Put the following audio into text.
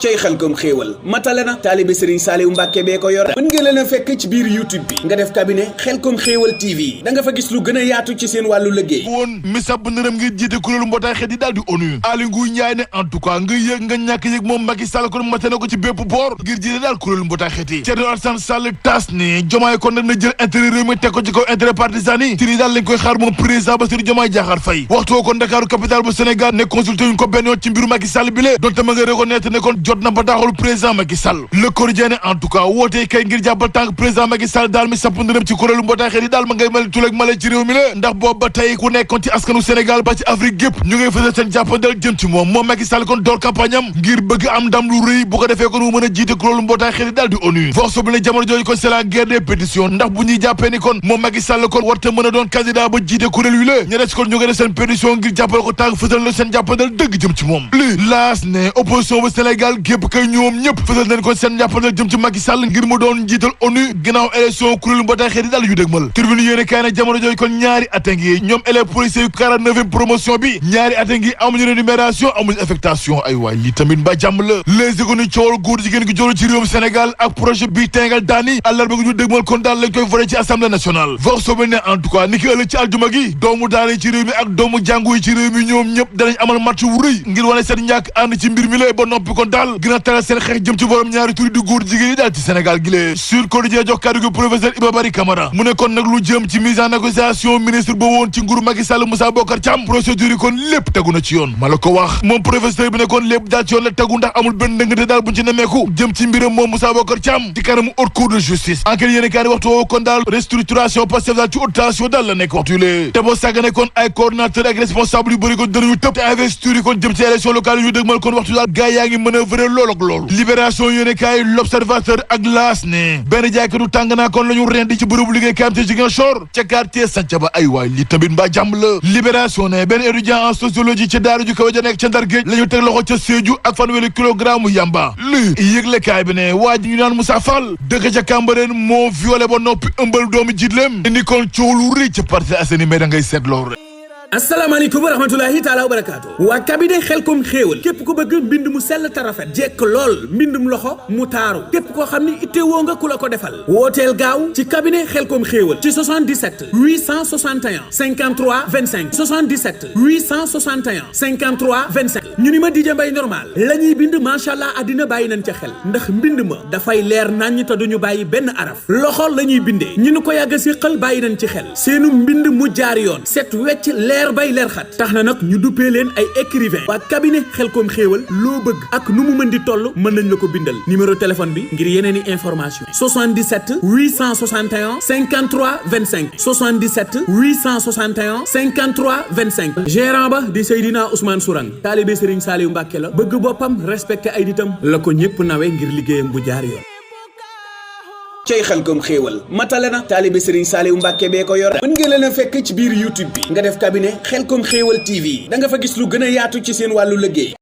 cey Xelcom xéewal matale na taalibe Serigne Saliou Mbacke bee ko yor mën ngeen leen a fekk ci biir YouTube bi nga def cabinet Xelcom xéewal TV da nga fa gis lu gën a yaatu ci seen wàllu liggéey woon misab bu nërëm ngir jiite kuréelu mbootaay xeet yi daal di ONU Aly Ngouille Ndiaye ne en tout cas nga yëg nga ñàkk yëg moom Macky Sall kon mate na ko ci bépp boor ngir jiite daal kuréelu mbootaay xeet yi Thierno Alassane Sall tas ni Diomaye kon nag na jël intérêt réew mi teg ko ci kaw intérêt partisan yi tini daal lañ koy xaar moom président Bassirou Diomaye Diakhar Faye waxtu ko Ndakaaru capitale bu Sénégal ne consulté wuñ ko benn yoon ci mbiru Macky Sall bi lée donte ma nga reconnaître ne kon jot na bataaxalu président Macky Sall Le Quotidien en tout cas wootee kay ngir jàppal tànk président Macky Sall daal mi sapp ndërëm ci kuréelu mbootaay xeet yi daal ma ngay mel tulek male ci réew mi la ndax boobu ba tey ku nekkoon ci askanu Sénégal ba ci Afrique gépp ñu ngay fësal seen jàppandal jëm ci moom Macky Sall kon door campagne am ngir bëgg am ndam lu rëy bu ko defee kon mu mën a jiite kuréelu mbootaay xeet yi daal di ONU force bi ne jamono jooju kon c'est la guerre des pétitions ndax bu ñuy jàppee ni kon moom Macky Sall kon warta mën a doon candidat ba jiite kuréel wi la ñe des kon ñu ngi def seen pétition ngir jàppale ko tànk fësal na seen jàppandal dëgg jëm ci moom li laas ne opposition bu Sénégal gépp kay ñoom ñëpp fësal nañ kon seen jàppandal jëm ci Macky Sall ngir mu doon njiital ONU ginnaaw élection kuréelu mbootaay xeet yi daal yu dëgmal Tribune yéene kaay na jamono jooju kon ñaari at a ngi ñoom élèves policiers yu 49e promotion bi ñaari at a ngi amuñu rémunération amuñu affectation ay waay lii tamit ba jàmm la les économies coowal góor jigéen gi jolu ci réewum Sénégal ak projet bi tengal daani àllarba gi ñu dëgmal kon daal lañ koy voté ci assemblée nationale vox sobi ne en tout cas ni ki ëllëg ci aljuma gi doomu daara yi ci réew mi ak doomu jàngu yi ci réew mi ñoom ñëpp danañ amal match wu rëy ngir wane seen ñàkk ànd ci mbir mi la ba noppi kon daal gën a taral seen xeex jëm ci borom ñaari turi di góor jigéen yi daal ci Sénégal gi lee sur Quotidien jox kàddu gi professeur Iba Barry Camara mu ne kon nag lu jëm ci mise en négociation ministre ba woon ci nguuru Macky Sall Moussa Bocar Thiam procédure yi kon lépp tegu na ci yoon ma la ko wax moom professeur bi ne kon lépp daal ci yoon la tegu ndax amul benn ndëngate daal buñ ci nemeeku jëm ci mbiram moom Moussa Bocar Thiam ci kanamu haute cour de justice enquête yéene kaay waxtu woowu kon daal restructuration Pastef daal ci haute tension daal la nekk waxtu yu lee te boo sàggane kon ay coordonnateur ak responsable yu bëri kon danañu tëb te investiture yi kon jëm ci élection locale yu dëgmal kon waxtu daal gars yaa ngi manœuvrer lool ak loolu libération yéene kaay l'observateur ak laas ne benn jaaykatu tàng naa kon la ñu rendi ci bërëbu liggéey kaam te Ziguinchor ca quartier Santhiaba ay waay li tamit mbaa jàmm la libération ne benn étudiant en sociologie ca daara ju kaw ja nekk ca Ndar géej la ñu teg loxo ca Sédhiou ak fanweeri kilogramme yamba lii yëglekaay bi ne waa ji ñu naan Moussa Fall dëkk ca Cambérène moo violé ba noppi ëmbal doomu jiitleem indi kon coow lu rëy ca Parcelles Assainies mais da ngay seetloo rek asalaamaaleykum wa rahmatulahi taala wa barakaatu waa cabinet Xelcom xéewal képp ku bëgg mbind mu sell te rafet jekk lool mbindum loxo mu taaru képp koo xam ni ittewoo nga ku la ko defal wooteel gaaw ci cabinet Xelcom xéewal ci 77 861 53 25 77 861 53 25 ñu ni ma DJ Mbaye normal la ñuy bind macha allah àddina bàyyi nañ ca xel ndax mbind ma dafay leer naññ te duñu bàyyi benn araf loxo la ñuy bindee ñu ni ko yàgg a siqal bàyyi nañ ci xel seenu mbind mu jaar yoon set wecc leer bay leer xat tax na nag ñu duppee leen ay écrivain waa cabinet Xelcom xéewal loo bëgg ak nu mu mën di toll mën nañ la ko bindal numéro téléphone bi ngir yeneen i information 77 861 53 25 77 861 53 25 gérant ba di Seydina Ousmane Sourang taalibe Serigne Saliou Mbacke la bëgg boppam respecté ay ditam la ko ñëpp nawe ngir liggéeyam bu jaar yoon cey Xelcom xéewal matale na taalibe Serigne Saliou Mbacke bee ko yor mën ngeen leen a fekk ci biir YouTube bi nga def cabinet Xelcom xéewal TV da nga fa gis lu gën a yaatu ci seen wàllu liggéey